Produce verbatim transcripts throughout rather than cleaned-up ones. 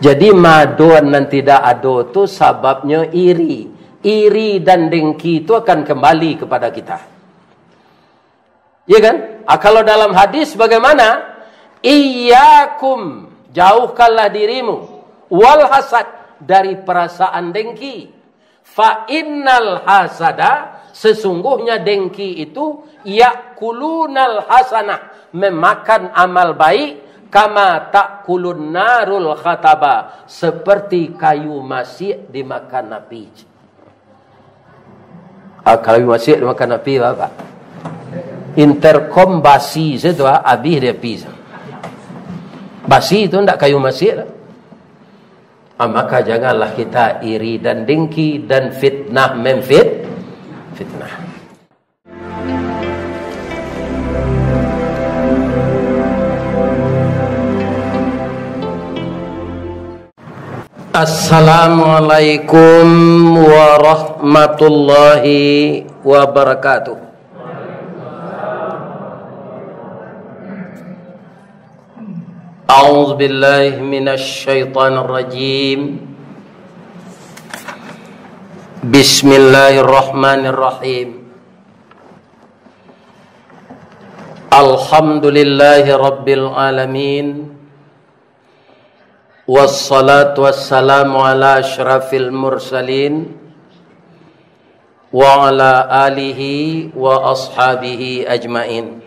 Jadi, mado nan tidak ado tu sababnyo iri. Iri dan dengki tu akan kembali kepada kita. Ya kan? Ah, kalau dalam hadis bagaimana? "Iyyakum, jauhkanlah dirimu, wal hasad, dari perasaan dengki. Fa innal hasada, sesungguhnya dengki itu, yakulunal hasanah, memakan amal baik, kama takulun narul khataba, seperti kayu masik dimakan api." Ah, kayu masik dimakan api, Bapak. Interkom basi situ, ah, habis di api. Basi tu ndak kayu masik lah. Ah, maka janganlah kita iri dan dengki dan fitnah memfit-, fitnah. Assalamualaikum warahmatullahi wabarakatuh. A'udzubillahi minasyaitonirrajim. Bismillahirrahmanirrahim. Alhamdulillahi rabbil alamin. Wassalatu wassalamu ala asyrafil mursalin, wa ala alihi wa ashabihi ajmain.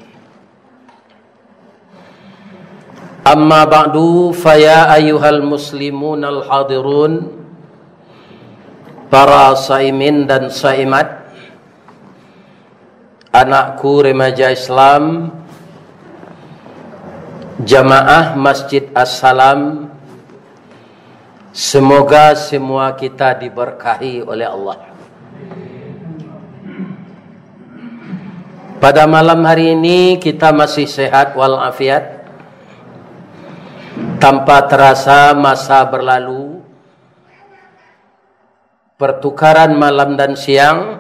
Amma ba'du, fa ya ayyuhal muslimun al hadirun, para saimin dan saimat, anakku remaja Islam, jamaah Masjid Assalam, semoga semua kita diberkahi oleh Allah. Pada malam hari ini kita masih sehat walafiat, tanpa terasa masa berlalu. Pertukaran malam dan siang,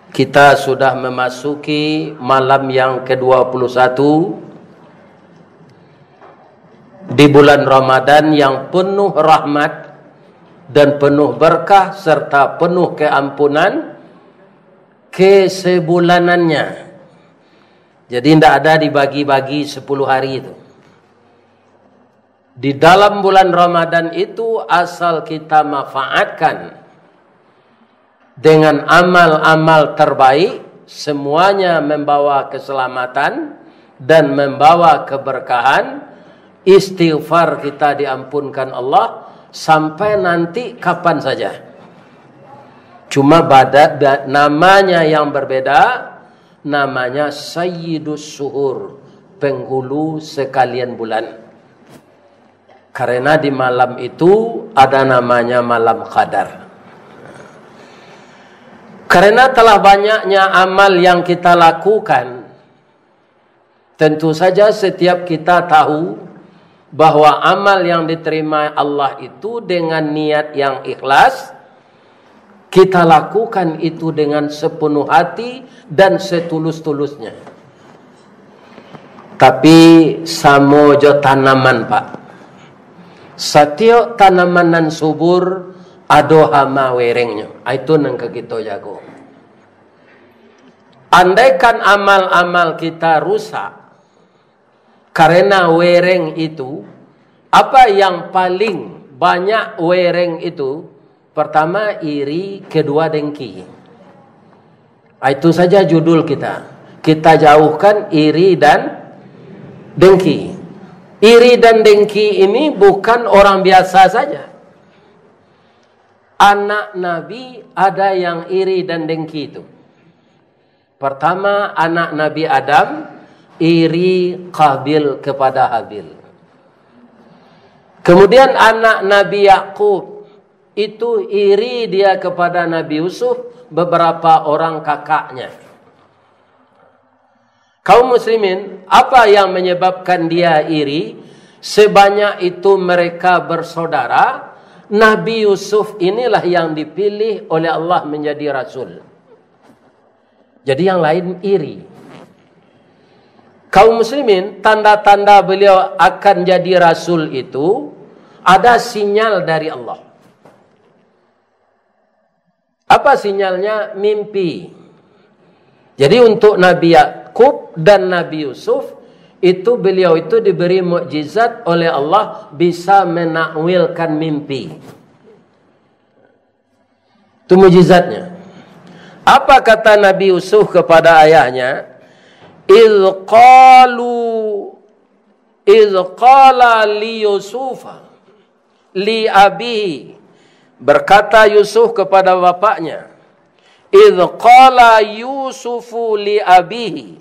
kita sudah memasuki malam yang kedua puluh satu di bulan Ramadan yang penuh rahmat dan penuh berkah serta penuh keampunan kesebulanannya. Jadi, ndak ada dibagi-bagi sepuluh hari itu. Di dalam bulan Ramadan itu, asal kita manfaatkan dengan amal-amal terbaik, semuanya membawa keselamatan dan membawa keberkahan, istighfar kita diampunkan Allah, sampai nanti kapan saja. Cuma bada-, ba-, namanya yang berbeda, namanya Sayyidus Suhur, penghulu sekalian bulan. Karena di malam itu ada namanya malam qadar. Karena telah banyaknya amal yang kita lakukan, tentu saja setiap kita tahu bahwa amal yang diterima Allah itu dengan niat yang ikhlas, kita lakukan itu dengan sepenuh hati dan setulus-tulusnya. Tapi samo jo tanaman, Pak. Satiok tanaman nan subur, ado hama werengnyo. Ah, itu nan ka kito jago. Andaikan amal-amal kita rusak karena wereng itu, apa yang paling banyak wereng itu? Pertama, iri, kedua, dengki. Ah, itu saja judul kita. Kita jauhkan iri dan dengki. Iri dan dengki ini bukan orang biasa saja. Anak Nabi ada yang iri dan dengki itu. Pertama, anak Nabi Adam iri Qabil kepada Habil. Kemudian anak Nabi Yakub itu iri dia kepada Nabi Yusuf, beberapa orang kakaknya. Kaum muslimin, apa yang menyebabkan dia iri? Sebanyak itu mereka bersaudara, Nabi Yusuf inilah yang dipilih oleh Allah menjadi rasul. Jadi yang lain iri. Kaum muslimin, tanda-tanda beliau akan jadi rasul itu ada sinyal dari Allah. Apa sinyalnya? Mimpi. Jadi, untuk Nabi Yakub dan Nabi Yusuf, itu beliau itu diberi mukjizat oleh Allah, bisa menakwilkan mimpi. Itu mukjizatnya. Apa kata Nabi Yusuf kepada ayahnya? "Idz qalu, idz qala li Yusufa, li abihi." Berkata Yusuf kepada bapaknya, "Idz qala Yusufu li abihi,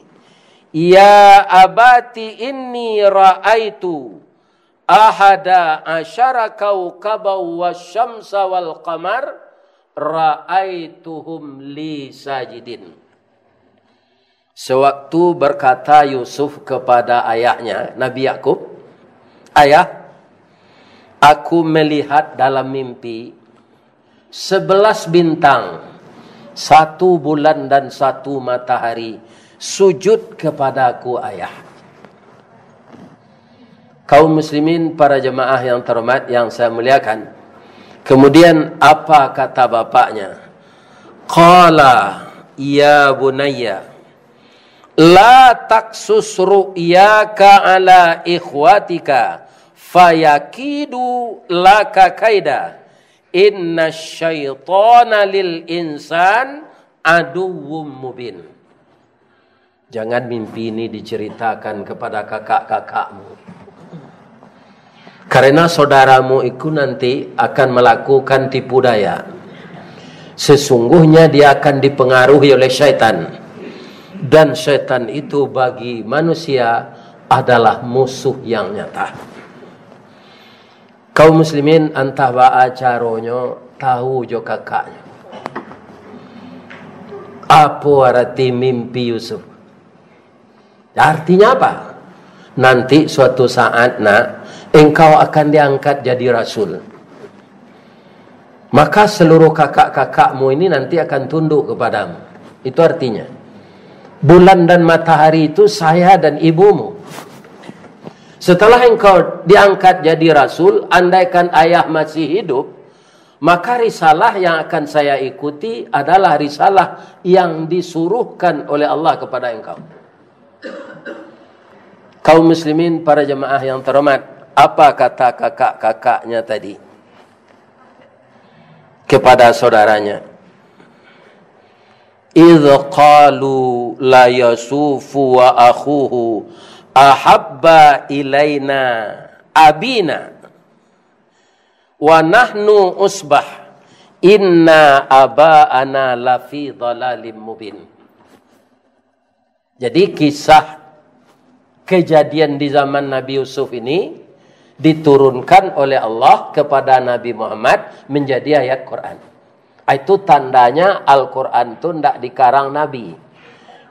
ya abati inni ra'aitu ahada asyara kaukaban wasyamsa wal qamar, ra'aituhum li sajidin." Sewaktu berkata Yusuf kepada ayahnya, Nabi Yakub, "Ayah, aku melihat dalam mimpi sebelas bintang, satu bulan dan satu matahari sujud kepadaku, Ayah." Kaum muslimin, para jemaah yang terhormat, yang saya muliakan. Kemudian, apa kata bapaknya? Qala, ya bunayya, la taksus ru'yaka ala ikhwatika, fayakidu laka kaida, inna syaitana lil insan aduwwum mubin. Jangan mimpi ini diceritakan kepada kakak-kakakmu. Karena saudaramu itu nanti akan melakukan tipu daya. Sesungguhnya dia akan dipengaruhi oleh syaitan. Dan syaitan itu bagi manusia adalah musuh yang nyata. Kaum muslimin, antah baa caronyo tahu jo kakaknyo. Apo arati mimpi Yusuf? Artinya apa? Nanti suatu saat, nak, engkau akan diangkat jadi rasul. Maka seluruh kakak-kakakmu ini nanti akan tunduk kepadamu. Itu artinya. Bulan dan matahari itu saya dan ibumu. Setelah engkau diangkat jadi rasul, andaikan ayah masih hidup, maka risalah yang akan saya ikuti adalah risalah yang disuruhkan oleh Allah kepada engkau. Kaum muslimin, para jemaah yang terhormat, apa kata kakak-kakaknya tadi kepada saudaranya? "Idz qalu la Yusufu wa akhuhu ahabba ilaina abina, wa nahnu usbah, inna aba'ana lafi dhalalim mubin." Jadi, kisah kejadian di zaman Nabi Yusuf ini diturunkan oleh Allah kepada Nabi Muhammad menjadi ayat Quran. Itu tandanya Al-Quran tu ndak dikarang Nabi.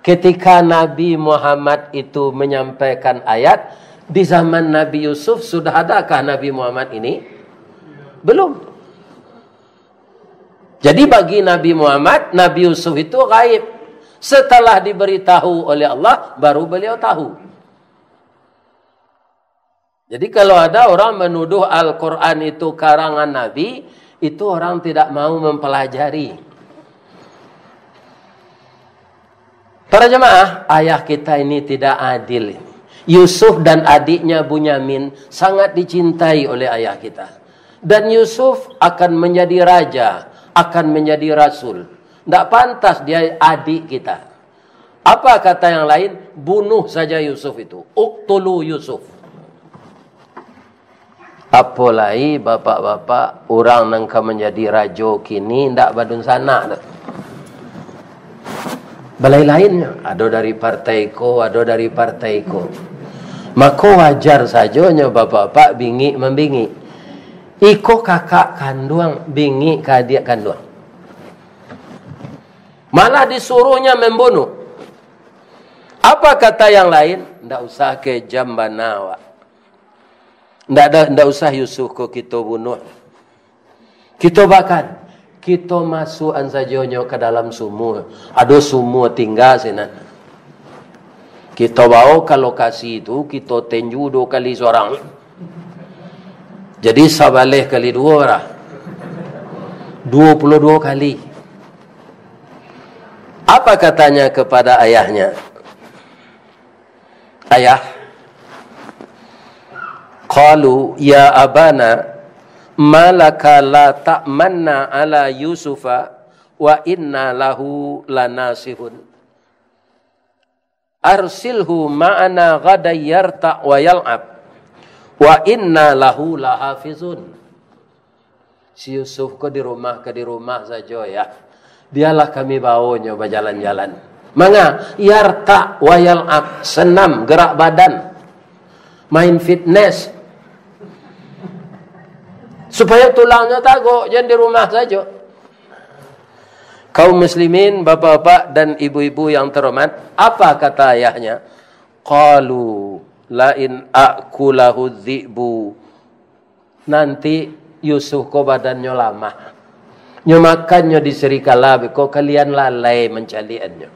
Ketika Nabi Muhammad itu menyampaikan ayat, di zaman Nabi Yusuf sudah adakah Nabi Muhammad ini? Belum. Jadi, bagi Nabi Muhammad, Nabi Yusuf itu gaib. Setelah diberitahu oleh Allah, baru beliau tahu. Jadi, kalau ada orang menuduh Al-Quran itu karangan Nabi, itu orang tidak mau mempelajari. Para jemaah, ayah kita ini tidak adil. Yusuf dan adiknya Bunyamin sangat dicintai oleh ayah kita. Dan Yusuf akan menjadi raja, akan menjadi rasul. Ndak pantas dia adik kita. Apa kata yang lain? Bunuh saja Yusuf itu. Uqtulu Yusuf. Apo lai, bapak-bapak, urang nan ka manjadi rajo kini ndak badunsanak doh. Balain-lainnyo, ado dari partai ko, ado dari partai ko. Mako, wajar sajonyo bapak-bapak bingik mambingik. Iko kakak kanduang bingik ka adiak kanduang. Malah disuruhnya membunuh. Apa kata yang lain? Ndak usah kejam bana awak. Ndak ada, ndak usah Yusuf ko kito bunuh. Kito bakar. Kito masuakan sajonyo ka dalam sumua. Ado sumua tingga sinan. Kito bawa ka lokasi tu, kito tenju duo kali surang. Jadi, sabaleh kali duo bara? Duo puluah duo kali. Apa katanya kepada ayahnya? "Ayah," qalu, "ya abana, ma laka la ta'manna ala Yusufa, wa inna lahu lanasihun. Arsilhu ma'ana ghadan yarta' wa yal'ab, wa inna lahu lahafizun." Si Yusuf ko di rumah ka di rumah sajo, ya. Bialah kami bawonyo bajalan-jalan. Manga? Yarta' wa yal'ab, senam, gerak badan. Main fitness. Supayo tulangnyo tagok, jan di rumah sajo. Kaum muslimin, bapak-bapak dan ibu-ibu yang terhormat, apa kata ayahnya? Qalu, "La in akulahu dzi'bu." Nanti Yusuf ko badannyo lamah. Nyo makannyo di serigala, beko kalian lalai mancaliakannyo.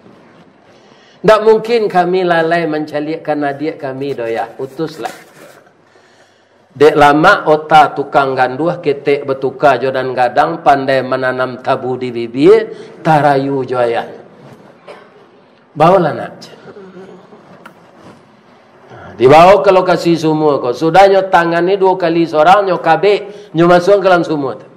Ndak mungkin kami lalai mancaliakkan adiak kami doh, ya. Utuslah. Dek lamak ota tukang ganduah, ketek batuka jo nan gadang, pandai mananam tabu di bibia, tarayu jo ayahnyo. Baolah nak. Dibawa ka lokasi sumua ko. Sudah nyo tangani duo kali surang, nyo kabek, nyo masuak ka dalam sumua tu.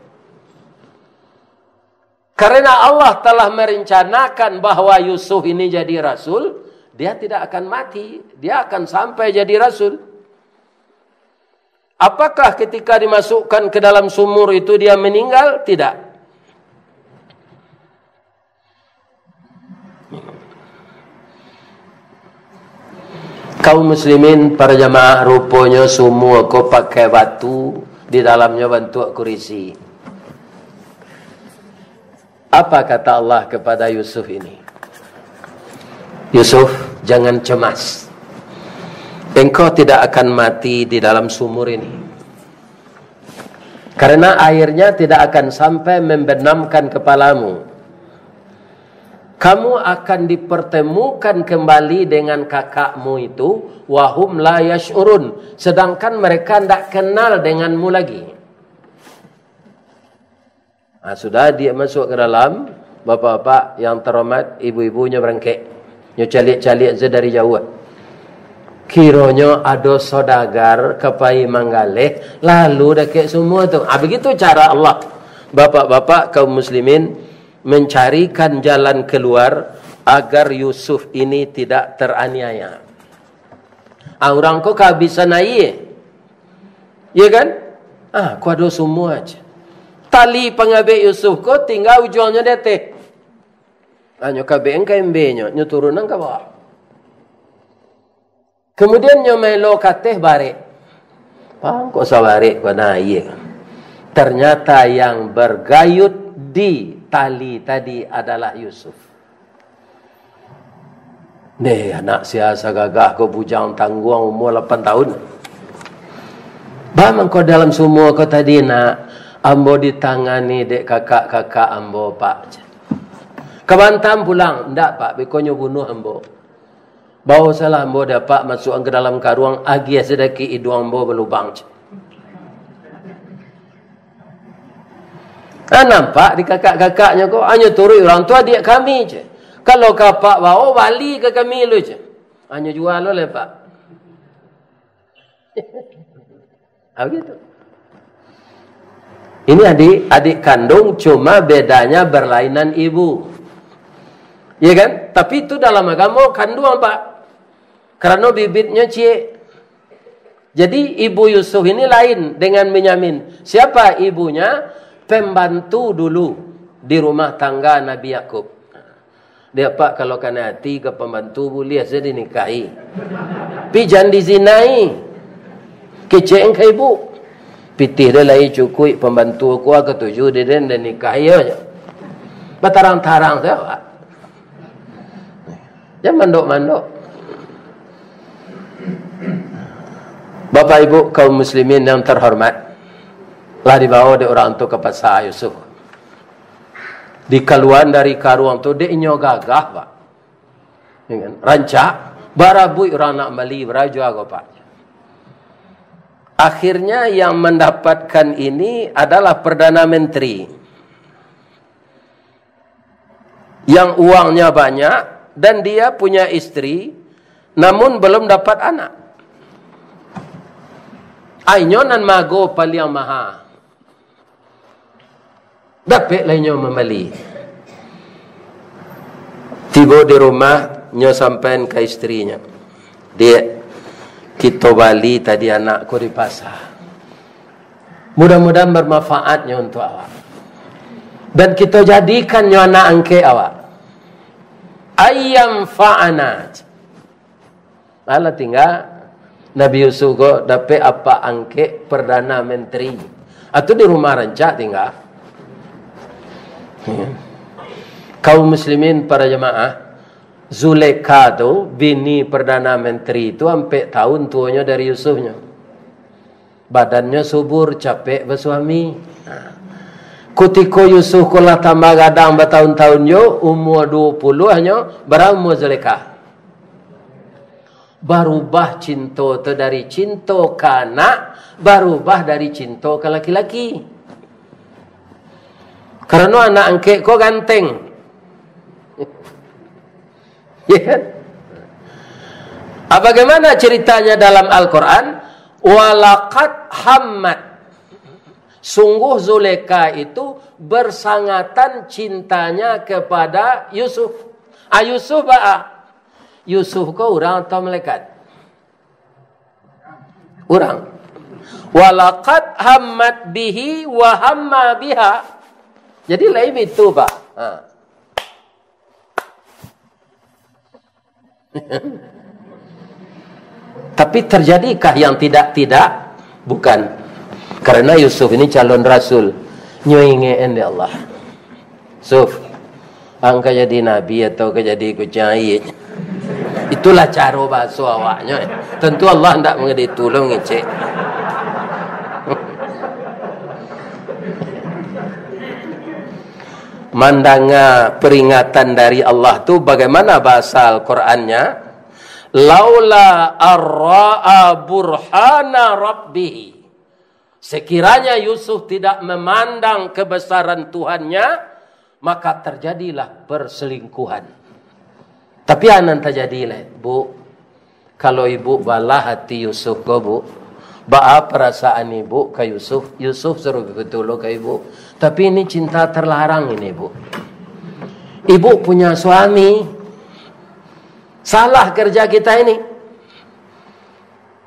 Karena Allah telah merencanakan bahwa Yusuf ini jadi rasul, dia tidak akan mati, dia akan sampai jadi rasul. Apakah ketika dimasukkan ke dalam sumur itu dia meninggal? Tidak. Kaum muslimin, para jamaah, ruponyo sumua ko pakai batu, di dalamnyo bantuak kurisi. Apa kata Allah kepada Yusuf ini? "Yusuf, jangan cemas. Engkau tidak akan mati di dalam sumur ini. Karena airnya tidak akan sampai membenamkan kepalamu. Kamu akan dipertemukan kembali dengan kakakmu itu, wahum la yash'urun, sedangkan mereka ndak kenal denganmu lagi." Nah, sudah dia masuk ke dalam, bapak-bapak yang terhormat, ibu-ibu nyo barangkek. Nyo caliak-caliak se dari jauah. Kironyo ado saudagar ka pai manggaleh, lalu dakek sumua tu. Ah, begitu cara Allah, bapak-bapak kaum muslimin, mencarikan jalan keluar agar Yusuf ini tidak teraniaya. Ah, urang ko kahabisan aia. Iya kan? Ah, ko ado sumua aja. Tali pangabek Yusuf ko tingga ujuangnyo di ateh. Ah, nyo kabek ka embenyo, nyo turun ka bawah. Kemudian nyo maelo ka ateh barek. Pangko sabarek ko na aia. Ternyata yang bergayut di tali tadi adalah Yusuf. Deh, anak sia sagagah ko, bujang tangguang, umua lapan tahun. "Ba mangko dalam sumua ko tadi, nak?" "Ambo ditangani dek kakak-kakak ambo, Pak." "Ka Batam pulang?" "Ndak, Pak, beko nyo bunuah ambo." "Baolah ambo dek apak masuakan ka dalam karuang, agiah sadakik iduang ambo balubang." Ah, nampak di kakak-kakaknyo ko, "Anyo turuik urang tu adiak kami," ceh. "Kalau ka apak bao, bali ka kami lu," ceh. "Anyo jua lo leh, Pak." Ah, begitu. Ini adik, adik kandung, cuma bedanya berlainan ibu. Iya kan? Tapi itu dalam agama kanduang, Pak. Karena bibitnya ciek. Jadi, ibu Yusuf ini lain dengan Benyamin. Siapa ibunya? Pembantu dulu di rumah tangga Nabi Yakub. Dek apak, kalau kanai ati ka pambantu, buliah se dinikahi. Tapi jan dizinai. Kecek ka ibu. Pitih den lai cukuik, pambantu ko katuju di den, den nikahi aja. Batarang-tarang sajo, Pak. Jan mandok-mandok. Bapak Ibu kaum muslimin yang terhormat, lah dibawa dek urang tu ka pasa Yusuf. Dikaluan dari karuang tu, dek inyo gagah, Pak. Ya kan? Rancak. Barabuik urang nak mambali, bara jua ko, Pak. Akhirnya yang mendapatkan ini adalah Perdana Menteri yang uangnya banyak dan dia punya istri, namun belum dapat anak. Ai, nyo nan mago paliang maha. Dapek lai nyo mambali. Tibo di rumah, nyo sampaian ka istrinyo, "Diak, kito bali tadi anak ko di pasa. Mudah-mudahan bermanfaat nyo untuak awak. Dan kito jadikan nyo anak angkek awak." Ayam fa'anat. Alah tingga, Nabi Yusuf ko dapek apak angkek Perdana Menteri. Atau di rumah rancak tingga. Kaum muslimin para jamaah, Zulekha tu, bini Perdana Menteri tu, ampek tahun tuonyo dari Yusufnyo. Badannyo subur, capek basuami. Nah. Kutiko Yusuf ko lah tambah gadang batahun-tahun jo, umua duo puluahnyo, bara umua Zulekha? Barubah cinto tu dari cinto ka anak, barubah dari cinto ka laki-laki. Karano anak angkek ko ganteng. Ya kan? Ah, bagaimana ceritanya dalam Al-Quran? "Walaqad hammat." Sungguh Zulekha itu bersangatan cintanya kepada Yusuf. Ah, Yusuf baa? Yusuf ko urang atau malaikat? Urang. "Walaqad hammat bihi wa hamma biha." Jadi, lain itu, Pak. Ha. Tapi terjadikah yang tidak-tidak? Bukan. Karena Yusuf ini calon rasul. Nyo ingek-an dek Allah. "Suf, ang ka jadi nabi atau ka jadi kuciang aia?" Itulah caro bahaso awaknyo. Tentu Allah ndak mangecek itu lo, ngecek. Mandanga peringatan dari Allah tu, bagaimana bahasa Al-Qurannya? "Laula arra'a burhana rabbih." Sekiranya Yusuf tidak memandang kebesaran Tuhannya, maka terjadilah perselingkuhan. Tapi a nan tajadi lai, Bu? Kalau ibu balah hati Yusuf ko, Bu, baa perasaan ibu ka Yusuf? Yusuf suruh betul ka ibu. Tapi ini cinta terlarang ini, Bu. Ibu punya suami. Salah kerja kita ini.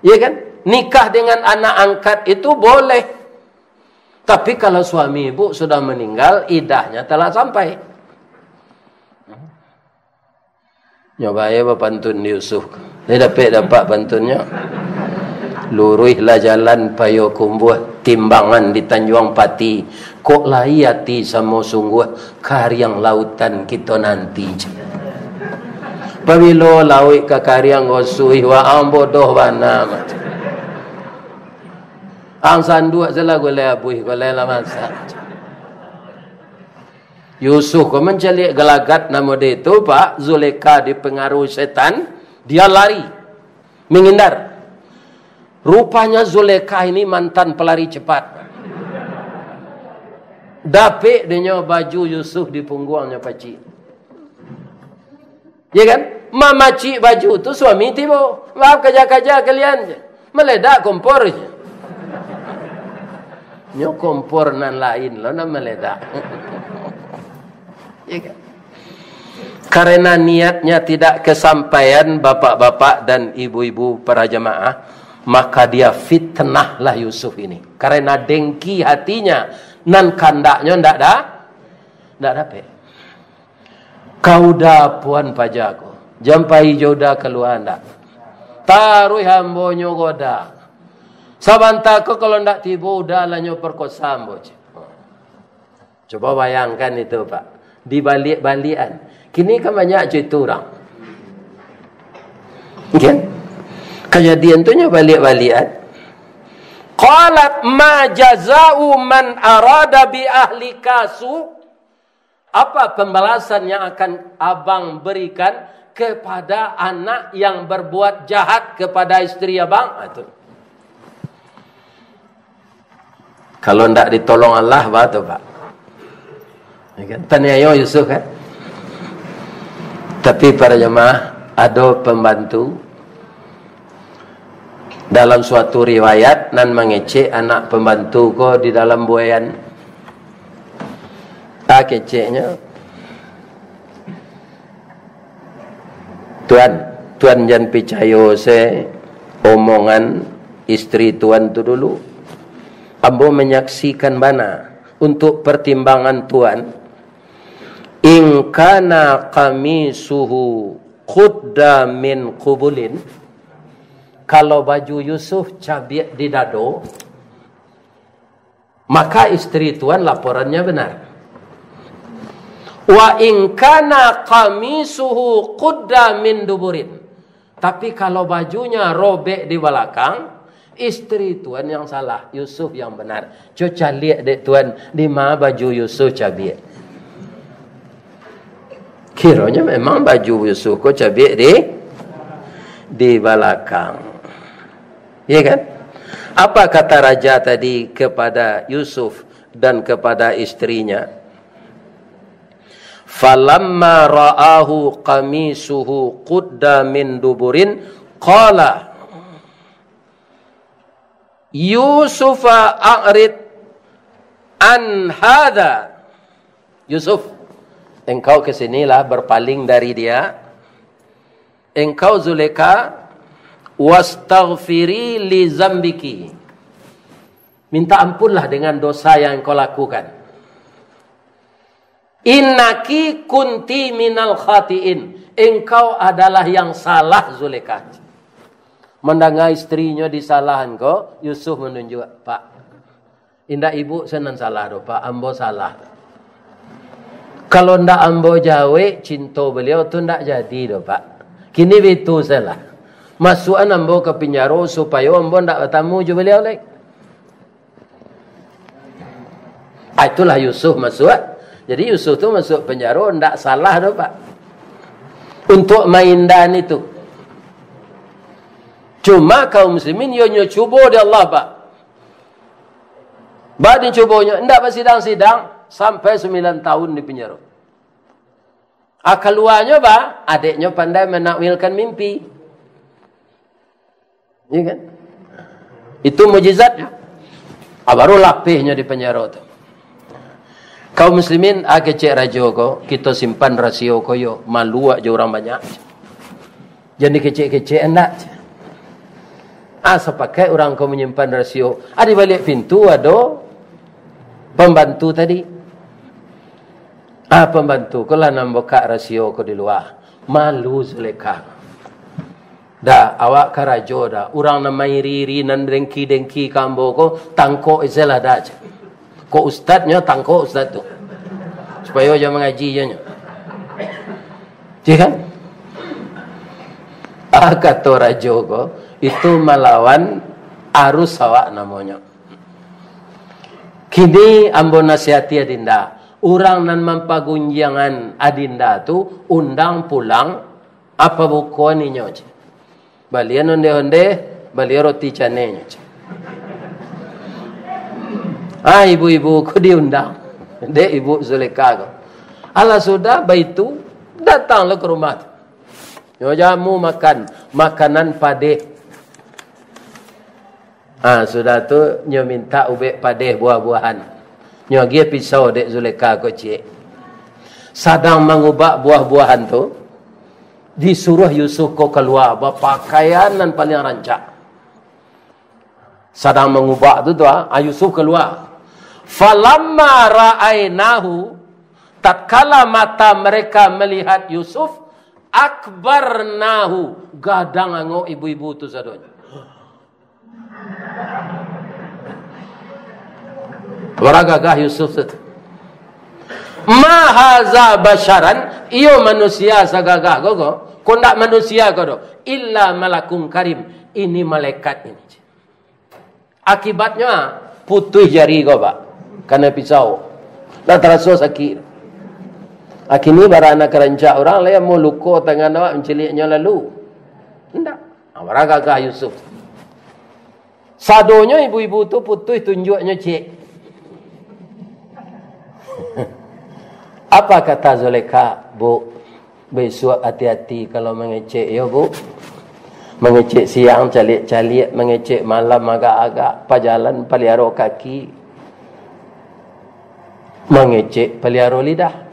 Ya kan? Nikah dengan anak angkat itu boleh. Tapi kalau suami ibu sudah meninggal, iddahnya telah sampai. Nyo bae bapantun di Yusuf. Dia dapek dapat pantunnyo. Luruihlah jalan Payokumbuah, timbangan di Tanjuang Pati. Kok lai ati samo sungguah, kariang lautan kito nanti. Pabilo lauik ka kariang, gosuih waang bodoh bana. Ang sanduak salah gulai abuih, gulai lah masak. Yusuf ko mancaliak galagat namo dia tu, Pak, Zulekha dipengaruhi setan, dia lari, menghindar. Rupanya Zulekha ini mantan pelari cepat. Dapek dinyo baju Yusuf di pungguangnyo pacik. Ya kan? Mamacik baju tu suami tibo. Maaf, kaja-kaja kalian je. Meledak kompor je. Nyo kompor nan lain lo nan meledak. Ya kan? Karena niatnya tidak kesampaian, bapak-bapak dan ibu-ibu para jamaah, maka dia fitnahlah Yusuf ini. Karena dengki hatinya, nan kandaknyo ndak da, ndak dapek. Ka Uda puan paja ko. Jan pai jo Uda kalua ndak. Taruih ambo nyo goda. Sabanta ko kalau ndak tibo Uda lah nyo perkosa ambo, cek. Coba bayangkan itu, Pak. Dibaliak-baliakan. Kini kan banyak cerita urang. Kan? Kajadian tu nyo baliak-baliakan. Qalat ma jaza'u man arada bi ahlika su. Apa pembalasan yang akan abang berikan kepada anak yang berbuat jahat kepada istri abang. Ah, tu. Kalau ndak ditolong Allah, bah tu, Pak. Ya kan? Taniayo Yusuf kan? Tapi para jemaah, ado pembantu. Dalam suatu riwayat, nan mangecek anak pembantu ko di dalam buaian. Ah, keceknyo, "Tuan, Tuan jan picayo se omongan istri Tuan tu dulu. Ambo manyaksikan bana untuk pertimbangan Tuan. In kana qamisuhu qudda min qubulin, kalau baju Yusuf cabiak di dado, maka istri Tuan laporannya benar. Wa in kana qamisuhu qudda min duburin. Tapi kalau bajunya robek di balakang, istri Tuan yang salah, Yusuf yang benar. Co caliak dek Tuan, di ma baju Yusuf cabiak?" Kironyo memang baju Yusuf ko cabiak di, di balakang. Ya kan? Apa kata raja tadi kepada Yusuf dan kepada istrinya? "Falamma ra'ahu qamisuhu qudda min duburin, qala, Yusufa a'rid an hadha." "Yusuf, engkau ke sinilah, berpaling dari dia. Engkau Zulekha, wastaghfiri li zambiki. Minta ampunlah dengan dosa yang engkau lakukan. Innaki kunti minal khatiin. Engkau adalah yang salah, Zulekha." Mandanga istrinyo disalahan ko, Yusuf manunjuak, "Pak, indak ibu se nan salah doh, Pak, ambo salah. Kalau ndak ambo jawek cinto baliau tu ndak jadi doh, Pak. Kini bitu se lah. Masuakan ambo ka pinjaro supayo ambo ndak batamu jo baliau lai." Ah, itulah Yusuf masuak. Jadi Yusuf tu masuak panjaro ndak salah doh, Pak. Untuk maindan itu. Cuma kaum muslimin, yo nyo cubo dek Allah, Pak. Ba dicubonyo, ndak basidang-sidang, sampai sambilan tahun di panjaro. Ah, kaluanyo ba, adeknyo pandai menakwilkan mimpi. Iya kan? Itu mujizatnyo. Ah, baru lapehnyo di panjaro tu. Kaum muslimin, ah, kecek rajo ko, kito simpan rasio ko yo, malu awak jo urang banyak. Jan dikecek-kecek, ndak. Ah, sapakaik urang ko manyimpan rasio. Ah, di baliak pintu ado pambantu tadi. Ah, pambantu ko lah nan bukak rasio ko di lua. Malu Zulekha. Dah, awak karajo dah. Urang nan mairi-iri, nan dengki-dengki ka ambo ko, tangkok ise lah dah, cek. Kok ustadnyo, tangkok ustad tu. Supayo jan mangaji je nyo. Cek kan? Ah, kato rajo ko, itu malawan arus awak namonyo. Kini ambo nasihati adinda, urang nan mampagunjiangan adinda tu, undang pulang, apa bukoan inyo, cek. Balian onde-onde, balian roti canai nyo, cek. Ah, ibu-ibu ko diundang dek Ibu Zulekha ko. Alah sudah baitu, datanglah ka rumah tu. Nyo jamu makan, makanan padeh. Ha, sudah tu, nyo mintak ubek padeh buah-buahan. Nyo agiah pisau dek Zulekha ko ciek. Sadang mangubak buah-buahan tu, disuruah Yusuf ko kalua, bapakaian nan paliang rancak. Sadang mangubak tu, tu, ah, Yusuf kalua. Falamma ra'ainahu, tatkala mata mereka melihat Yusuf, akbarnahu, gadang angok ibu-ibu tu sadonyo. Bara gagah Yusuf tu. Ma haza basyaran, iyo manusia sagagah ko, ko, ko ndak manusia ko doh, illa malakun karim, ini malaikat ini. Akibatnyo, putuih jari ko, Pak, kanai pisau. Ndak taraso sakik. Akini bara nan ka rancak urang, lah ambo luko tangan awak mancaliaknyo lalu. Indak. Ha, bara gagah Yusuf. Sadonyo ibu-ibu tu putuih tunjuaknyo, cek. Apa kata Zulekha, "Bu, bisuak ati-ati kalau mangecek, yo, Bu. Mangecek siang caliak-caliak, mangecek malam agak-agak, pajalan paliaro kaki." Mangecek paliaro lidah.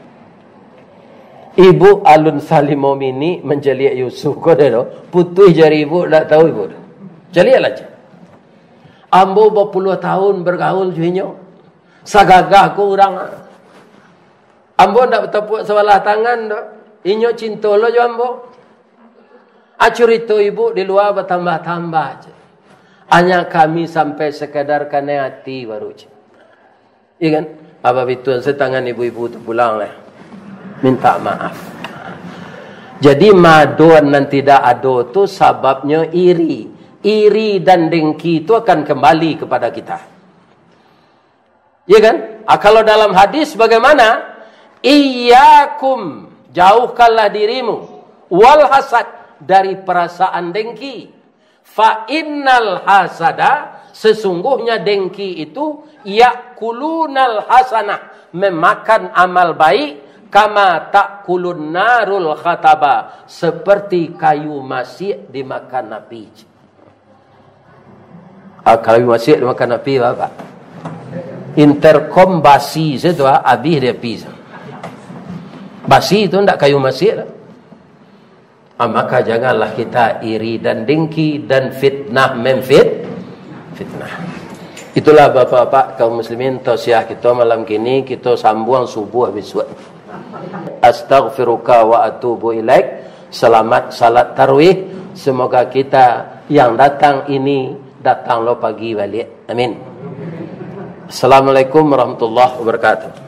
Ibu alun salimo minik mancaliak Yusuf ko deh tu, putuih jari ibu, ndak tahu ibu tu. Caliaklah, cek. Ambo bapuluah tahun bagaul jo inyo. Sagagah ko urang. Ambo ndak batapuak sabalah tangan doh. Inyo cinto lo jo ambo. Ah, curito ibu di lua batambah-tambah, cek. Hanya kami sampai sekadar kanai ati baru, cek. Iya kan? Apa bituan se tangan ibu-ibu tu pulang lah. Minta maaf. Jadi, mado nan tidak ado tu sababnyo iri. Iri dan dengki tu akan kembali kepada kita. Iya kan? Ah, kalau dalam hadis bagaimana? "Iyyakum, jauhkanlah dirimu, wal hasad, dari perasaan dengki. Fa innal hasada, sesungguhnya dengki itu, yakulunal hasanah, memakan amal baik, kama takulun narul khataba, seperti kayu masiak dimakan api." Ah, kayu masiak dimakan api, Bapak. Interkom basi se tu, ah, abih di api se. Basi tu ndak kayu masiak lah. Ah, maka janganlah kita iri dan dengki dan fitnah memfit-, fitnah. Itulah, Bapak-bapak, kaum muslimin, tausiah kito malam kini, kito sambuang subuah bisuak. Astaghfiruka wa atubu ilaik. Selamat salat tarawih. Semoga kita yang datang ini datang lo pagi baliak. Amin. Assalamualaikum warahmatullahi wabarakatuh.